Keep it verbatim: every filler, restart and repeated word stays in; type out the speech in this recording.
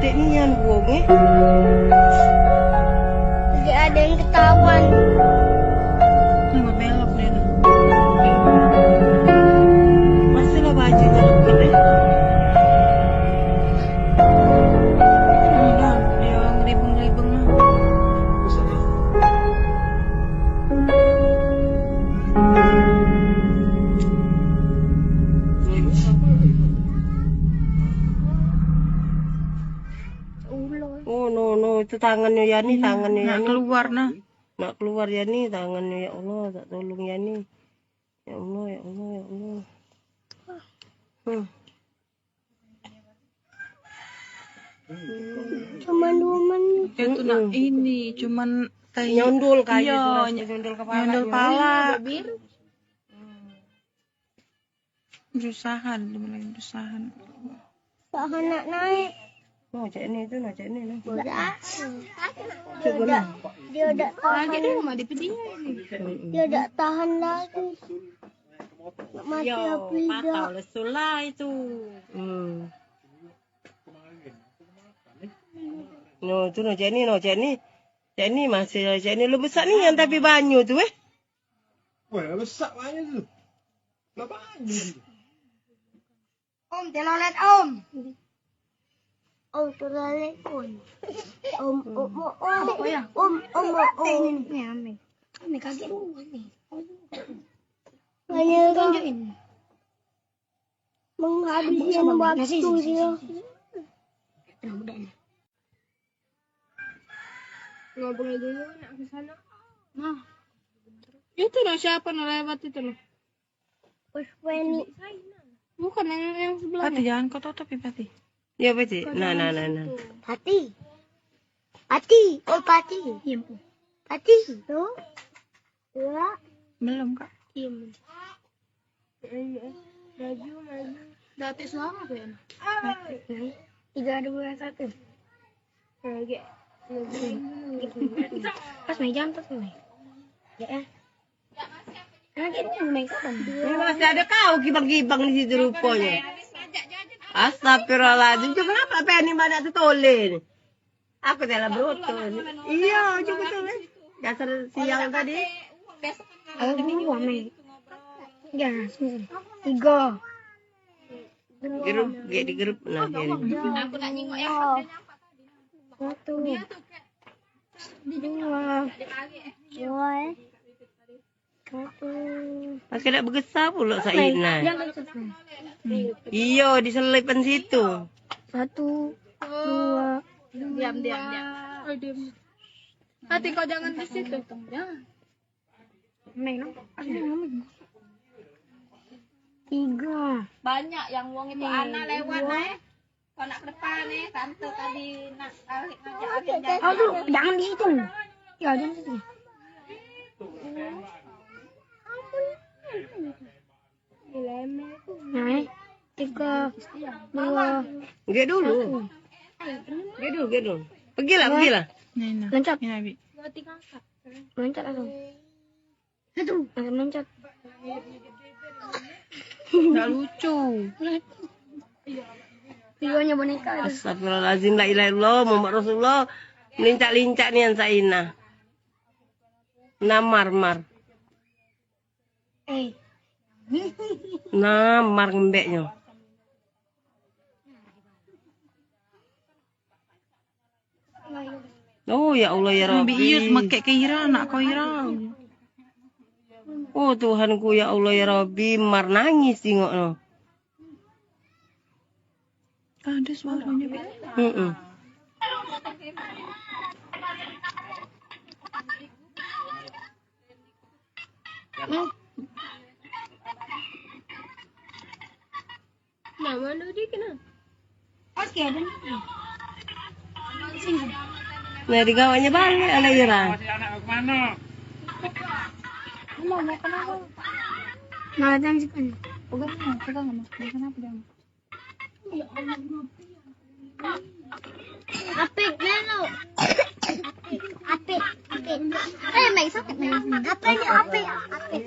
Tek nian wong eh. Gak ada yang ketahuan. Nah, belok dia nah. Masih lah baju nyelupin eh. Nah, dia ngeribung-ngeribung nah. Oh no no, itu tangannyo Yani, tangannyo Yani. Nak keluar nah. Nak keluar Yani, tangannyo, ya Allah, tak tolong Yani. Ya Allah, ya Allah, ya Allah. Hmm. Cuman dua menit. Itu nak ini, cuman tai. Nyondol kayu itu, nyondol kepala. Nyondol pala. Berusaha, dia mulai berusaha. Usaha nak naik. No, cak ni tu, no, cak ni, no. Udah. Dia udah, dia udah tahan. Dia udah tahan lagi. Nak mati apa idak? Patah lesu lah itu. Hmm. No, tu no, cak ni, no, cak ni. Cak ni masih, cak ni lu besak ni yang tapi banyu tu eh. Wah, besak banyu tu. Lah banyu tu. Om, telolet, Om. Om, telolet, Om. Om, om, om, om. Apa ya? Om, om, om, om. Ini, ini, ini, ame. Ame kaget lu, ame. Tunjukin. Menghabiskan waktu dia. Nah, udah, nah. Ngobrol dulu, nak ke sana. Nah. Itu nah, siapa nah lewat itu nah? Pusweni. Bukan yang, yang sebelah. Pati, jangan kau tutup ya, Pati. Ya, Pati. Nah, nah, nah, nah. Pati. Pati. Oh, Pati. Iya, Pu. Pati. Tuh. Dua. Belum, Kak. Iya, Pu. Maju, maju. Datik suara tu ya? Tiga, dua, satu. Lagi. Pas meja tuh, Pu. Ya, ya. Masih ada kau gibang-gibang di situ rupanya. Astagfirullahaladzim, tu kenapa Penny banyak tu toleh ni? Aku telah berotol. Iya, juga tu eh. Dasar sial tadi. Aku dulu, Mei. Ya, tiga. Gerup, gek di gerup nah. Aku nak nyingok yang. Satu. Dua. Dua eh. Satu. Pakai dak begesah pula Saina. Iyo, diselipan situ. Satu. Dua. Diam, diam, diam. Hati kau jangan di situ. Jangan. Tiga. Banyak yang wong itu anak lewat nah eh. Kau nak ke depan eh, tante tadi nak tarik ngajak Arin jalan. Aduh, jangan di situ. Ya, jangan di situ. Nah, eh. Tiga, dua. Gek dulu. Gek dulu, gek dulu. Pergilah, pergilah. Loncat. Loncat langsung. Aduh, agak mencet. Nggak lucu. Videonya boneka. Astagfirullahaladzim, la ilaha illallah, Muhammad Rasulullah. Melincak-lincak nian Saina. Namar-mar. Nah, mar ngembeknyo. Oh, ya Allah, ya Rabbi. Bius mekek ke Ira, anak ko Ira. Oh, Tuhanku, ya Allah, ya Rabbi, mar nangis tengok no. Ada suaranya, Bel. Heeh. Nah, mana dia kena? Oke, ada. Sini. Nah, digawaknya balik, anak Ira. Mau makan apa? Nah, jangan sini. Pegang, pegang, pegang. Kenapa dia? Apik melo. Apik, apik. Eh, mai sakit mai. Apik, apik, apik.